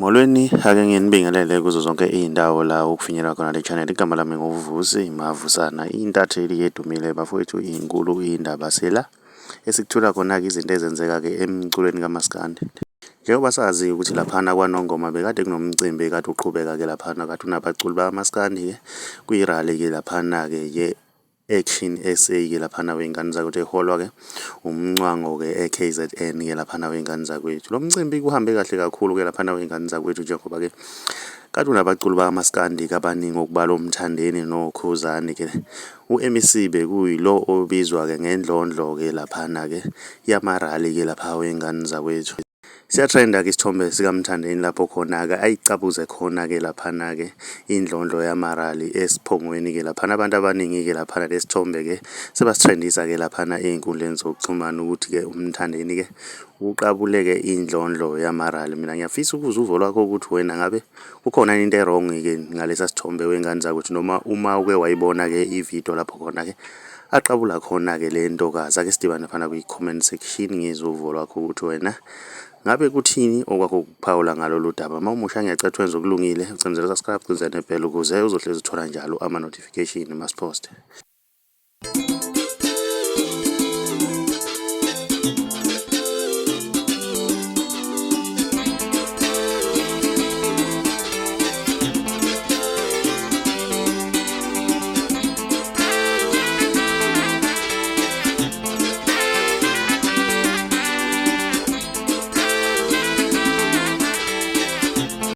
Molweni, ake nginibingelele kuzo zonke iy'ndawo la ukufinyelela khona le channel. Igama lami nguVusi Mavusana, intatheli edumile bafowethu, inkulu indaba sela esikuthula khona-ke izinto ezenzeka-ke emculweni kaMaskandi. Njengoba sazi ukuthi laphana kwaNongoma bekade kunomcimbi kade uqhubeka-ke laphana, kade unabaculi bakaMaskandi-ke kwi-rally-ke laphana-ke ye-Action SA-ke laphana wey'ngane zakwethu eholwa-ke umncwango-ke e-KZN-ke laphana wey'ngane zakwethu. Lo mcimbi kuhambe kahle kakhulu-ke laphana wey'ngane zakwethu, njengoba-ke kade unabaculi bakaMaskandi-ke abaningi okubala oMthandeni noKhuzani-ke. U-MEC bekuyilo obizwa-ke ngendlondlo-ke laphana-ke yamarali-ke lapha wey'ngane zakwethu. Siyatrenda-ke isithombe sikaMthandeni lapho khona-ke ayicabuze khona-ke laphana-ke indlondlo yamarali esiphongweni-ke laphana. Abantu abaningi-ke laphana lesithombe-ke sebasithrendisa-ke laphana ey'nkundleni zokuxhumana ukuthi-ke uMthandeni-ke uqabule-ke indlondlo yamarali. Mina ngiyafisa ukuzwa uvo lwakho ukuthi wena ngabe kukhona into e-wrong-ke ngalesa sithombe wey'ngane zakwethu, noma uma uke wayibona-ke ividiyo lapho khona-ke aqabula khona-ke le ntokazi. Ake sidibane phana kwi-comment section ngizwe uvo lwakho ukuthi wena ngabe kuthini okwakho ukuphawula ngalolu daba. Uma umusha ngiyacela wenze okulungile, ucimzela subscribe, ucimzela nebhele ukuze uzohlezi uthola njalo ama-notification masiphoste.